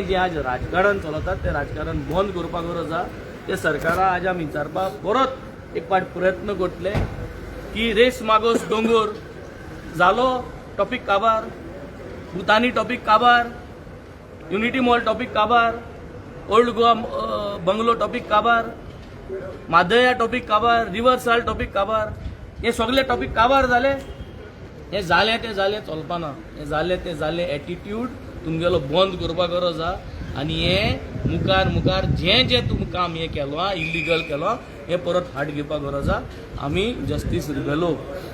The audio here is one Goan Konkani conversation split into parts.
जें आज राजकारण चलता तें राजकारण बंद करपाक गरज आहा. ते सरकारा आज आमी विचारपाक परत एक फावट प्रयत्न करतले की रेस मागोस दोंगोर जालो टॉपीक काबार, भुतानी टॉपीक काबार, युनिटी मॉल टॉपीक काबार, ओल्ड गोवा बंगलो टॉपीक काबार, म्हादया टॉपीक काबार, रिवर साल टॉपीक काबार, हे सगळे टॉपीक काबार जाले. हे जालें तें जालें चलपाना. हें जालें तें जालें एटिट्यूड तुमगेलो बंद करपाक गरज आहा. आनी हे मुखार मुखार जें जें तुमी काम हें केलो आहा, इलिगल केलो, हें परत हाट घेवपाक गरज आहा. आमी जस्टीस रिबेलो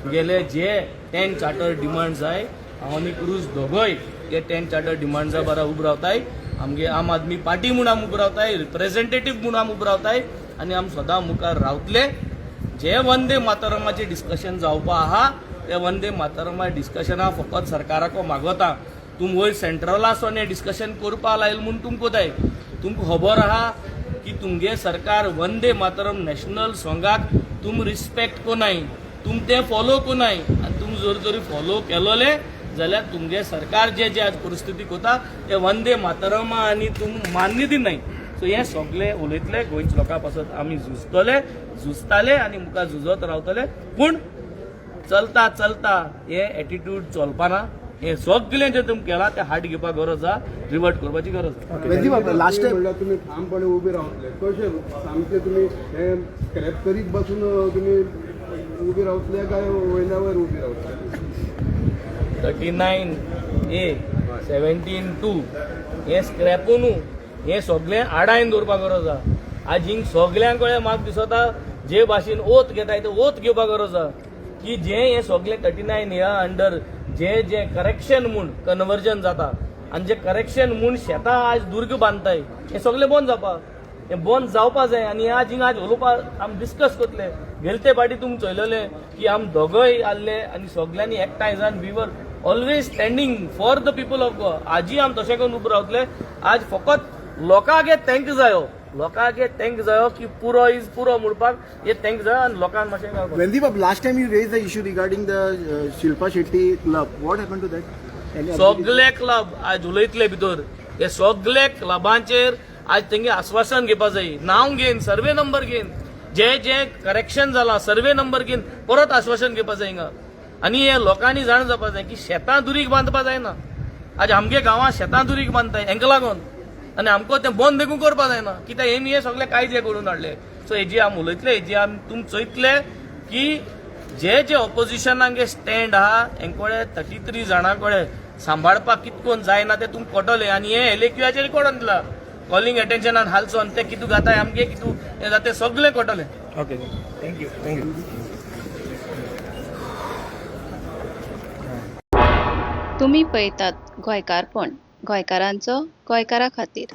गेले जे 10 चार्टर डिमांड्स आहाय, हांव आनी क्रूज दोगोय ते 10 चार्टर डिमांड्सा बारा उब रावताय. आमगे आम आदमी पार्टी म्हूण आमी उब रावताय, रिप्रेझेंटेटीव म्हूण आमी उब रावताय आनी आमी सदां मुखार रावतले. जे वंदे मातरमाचें डिस्कशन जावपा आहा, ते वंदे मातरमा डिस्कशना फकत सरकाराको मागोता, तुम वयर सेंट्रलासून हें डिस्कशन करपा लायल म्हूण तुमकां जाय. तुमकां खबर आहा की तुमगे सरकार वंदे मातरम नॅशनल सोंगाक तुम रिस्पेक्ट कोनाय, तुम तें फॉलो कोनाय. आनी तुम जर तरी फॉलो केलोले जाल्यार तुमगे सरकार जे जे आज परिस्थिती कोता ते वंदे मातरमा आनी तुम मान्य दिनाय. सो हें सगळें उलयतले. गोंयच्या लोकां पासत आमी झुजतले, झुजताले आनी मुखार झुजत रावतले. पूण चलता चलता हे एटिट्यूड चलपाना. हे सगळें जें तुमी केलां तें हाट घेवपाक गरज आहा, रिवर्ट करपाची गरज आहा. लास्ट टायम म्हणल्यार तुमी ठामपणे उबे रावतले कशें? सामकें तुमी हे स्क्रॅप करीत बसून तुमी उबे रावतले काय वयल्या वयर उबे रावतले? 39A 17(2) हे स्क्रॅपू न्हू, हे सगळें आडायन दवरपाक गरज आहा. आज हिंग सगळ्यां कडेन म्हाका दिसता जे भाशेन ओत घेताय ते ओत घेवपाक गरज आहा की जे हे सगळे 39 ह्या अंडर जे जे करेक्शन म्हूण कन्वर्जन जाता आनी जे करेक्शन म्हूण शेतां आज दुर्ग बांदताय, हे सगळे बंद जावपा, हे बंद जावपा जाय. आनी आज हिंगा आज उलोवपा आमी डिस्कस करतले. गेले ते फावटी तुमी चोयलेले की आमी दोगोय आहले आनी सगल्यांनी एकठांय जावन we were always standing for the people of Goa. आजी आमी तशें करून उबे रावतले. आज फकत लोकांक हे thank जायो, लोकांक हे thank जायो की पुरो is पुरो म्हणपाक हे thank जायो आनी लोकांक मातशें Vendy, last time you raised the issue regarding the Shilpa Shetty club. What happened to that? Any update? सगले क्लब आज उलयतले भितर. हे सगले क्लबांचेर आज तेंगे आस्वासन घेवपा जाय, नांव घेवन, सर्वे नंबर घेवन, जे जे करेक्शन जाला सर्वे नंबर घेवन परत आश्वासन घेवपा जाय हिंगा. आनी हे लोकांनी जाण जावपा जाय की शेतां दुरीग बांदपा जायना. आज आमगे गांवांत शेतां दुरीग बांदताय हेंका लागून आनी आमकां तें बंद देखून करपा जायना, कित्याक हेमी हे सगळे कायदे करून हाडले. सो हेजी आमी उलयतले. हेजी आमी तुमी चोयतले की जे जे ऑपोजिशनांगे स्टँड आहा, हेंकडे 33 जाणां कडेन सांबाळपाक कितकोन जायना ते तुमकां कळटलें. आनी हे एलएक्यूआचेर कोडून दिला कॉलिंग एटेन्शनान हालचोन ते कितू जाताय, आमगे कितू हें जाता, सगळें कळटलें. Okay, thank you, thank you. तुमी पळयतात गोंयकारपण, गोंयकारांचो गोंयकारा खातीर.